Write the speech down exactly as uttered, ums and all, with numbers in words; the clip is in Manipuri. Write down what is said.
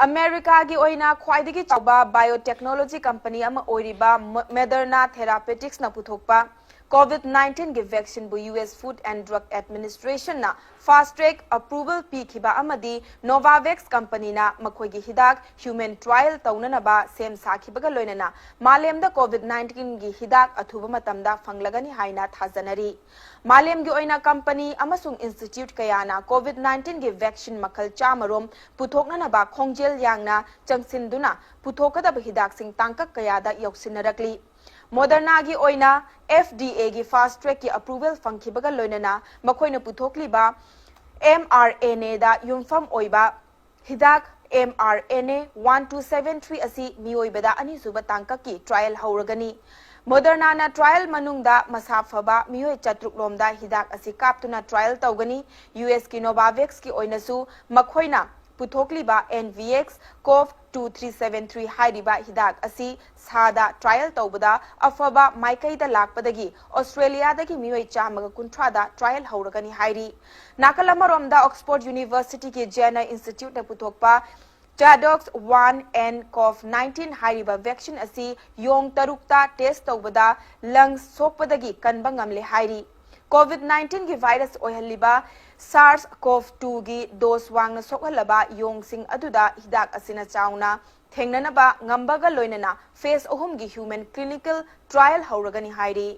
ꯑꯃꯦꯔꯤꯀꯥꯒꯤ ꯑꯣꯏꯅ ꯈ꯭ꯋꯥꯏꯗꯒꯤ ꯆꯥꯎꯕ biotechnology company ꯑꯃ ꯑꯣꯏꯔꯤꯕ ꯃ-, Moderna Therapeuticsꯅ ꯄꯨꯊꯣꯛꯄ COVID nineteen ꯒꯤ vaccine ꯕꯨ U S Food and Drug Administrationꯅ fast track approval ꯄꯤꯈꯤꯕ ꯑꯃꯗꯤ Novavax companyꯅ ꯃꯈꯣꯏꯒꯤ ꯍꯤꯗꯥꯛ human trial ꯇꯧꯅꯅꯕ ꯁꯦꯝ ꯁꯥꯈꯤꯕꯒ ꯂꯣꯏꯅꯅ ꯃꯥꯂꯦꯝꯗ COVID nineteen ꯒꯤ ꯍꯤꯗꯥꯛ ꯑꯊꯨꯕ ꯃꯇꯝꯗ ꯐꯪꯂꯒꯅꯤ ꯍꯥꯏꯅ ꯊꯥꯖꯅꯔꯤ꯫ ꯃꯥꯂꯦꯝꯒꯤ ꯑꯣꯏꯅ company ꯑꯃꯁꯨꯡ institute ꯀꯌꯥꯅ COVID nineteen ꯒꯤ vaccine ꯃꯈꯜ ꯆꯥꯝꯃꯔꯣꯝ ꯄꯨꯊꯣꯛꯅꯅꯕ ꯈꯣꯡꯖꯦꯜ ꯌꯥꯡꯅ ꯆꯪꯁꯤꯟꯗꯨꯅ ꯄꯨꯊꯣꯛꯀꯗꯕ ꯍꯤꯗꯥꯛꯁꯤꯡ ꯇꯥꯡꯀꯛ ꯀꯌꯥꯗ ꯌꯧꯁꯤꯟꯅꯔꯛꯂꯤ꯫ Modernaꯒꯤ ꯑꯣꯏꯅ F D Aꯒꯤ fast trackꯀꯤ approval ꯐꯪꯈꯤꯕꯒ ꯂꯣꯏꯅꯅ ꯃꯈꯣꯏꯅ ꯄꯨꯊꯣꯛꯂꯤꯕ mRNAꯗ ꯌꯨꯝꯐꯝ ꯑꯣꯏꯕ ꯍꯤꯗꯥꯛ mRNA one two seven three ꯑꯁꯤ ꯃꯤꯑꯣꯏꯕꯗ ꯑꯅꯤꯁꯨꯕ ꯇꯥꯡꯀꯛꯀꯤ trial ꯍꯧꯔꯒꯅꯤ꯫ Modernaꯅ trial ꯃꯅꯨꯡꯗ ꯃꯁꯥ ꯐꯕ ꯃꯤꯑꯣꯏ ꯆꯥꯇ꯭ꯔꯨꯛ ꯂꯣꯝꯗ ꯍꯤꯗꯥꯛ ꯑꯁꯤ ꯀꯥꯞꯇꯨꯅ trial ꯇꯧꯒꯅꯤ꯫ U S ꯀꯤ Novavaxꯀꯤ ꯑꯣꯏꯅꯁꯨ ꯃꯈꯣꯏꯅ ꯄꯨꯊꯣꯛꯂꯤꯕ N V X CoV two three seven three ꯍꯥꯏꯔꯤꯕ ꯍꯤꯗꯥꯛ ꯑꯁꯤ ꯁꯥꯗ trial ꯇꯧꯕꯗ ꯑꯐꯕ ꯃꯥꯏꯀꯩꯗ ꯂꯥꯛꯄꯗꯒꯤ Australiaꯗꯒꯤ ꯃꯤꯑꯣꯏ ꯆꯥꯝꯃꯒ ꯀꯨꯟꯊ꯭ꯔꯥꯗ trial ꯍꯧꯔꯒꯅꯤ ꯍꯥꯏꯔꯤ꯫ ꯅꯥꯀꯜ ꯑꯃꯔꯣꯝꯗ Oxford Universityꯒꯤ Jenner Instituteꯅ ꯄꯨꯊꯣꯛꯄ Chadox one N CoV nineteen ꯍꯥꯏꯔꯤꯕ vaccine ꯑꯁꯤ ꯌꯣꯡ ꯇꯔꯨꯛꯇ test ꯇꯧꯕꯗ lungs ꯁꯣꯛꯄꯗꯒꯤ ꯀꯟꯕ ꯉꯝꯂꯦ ꯍꯥꯏꯔꯤ꯫ COVID nineteen ꯒꯤ virus ꯑꯣꯏꯍꯜꯂꯤꯕ SARS-CoV two ꯒꯤ dose ꯋꯥꯡꯅ ꯁꯣꯛꯍꯜꯂꯕ ꯌꯣꯡꯁꯤꯡ ꯑꯗꯨꯗ ꯍꯤꯗꯥꯛ ꯑꯁꯤꯅ ꯆꯥꯎꯅ ꯊꯦꯡꯅꯅꯕ ꯉꯝꯕꯒ ꯂꯣꯏꯅꯅ phase ꯑꯍꯨꯝꯒꯤ human clinical trial ꯍꯧꯔꯒꯅꯤ ꯍꯥꯏꯔꯤ꯫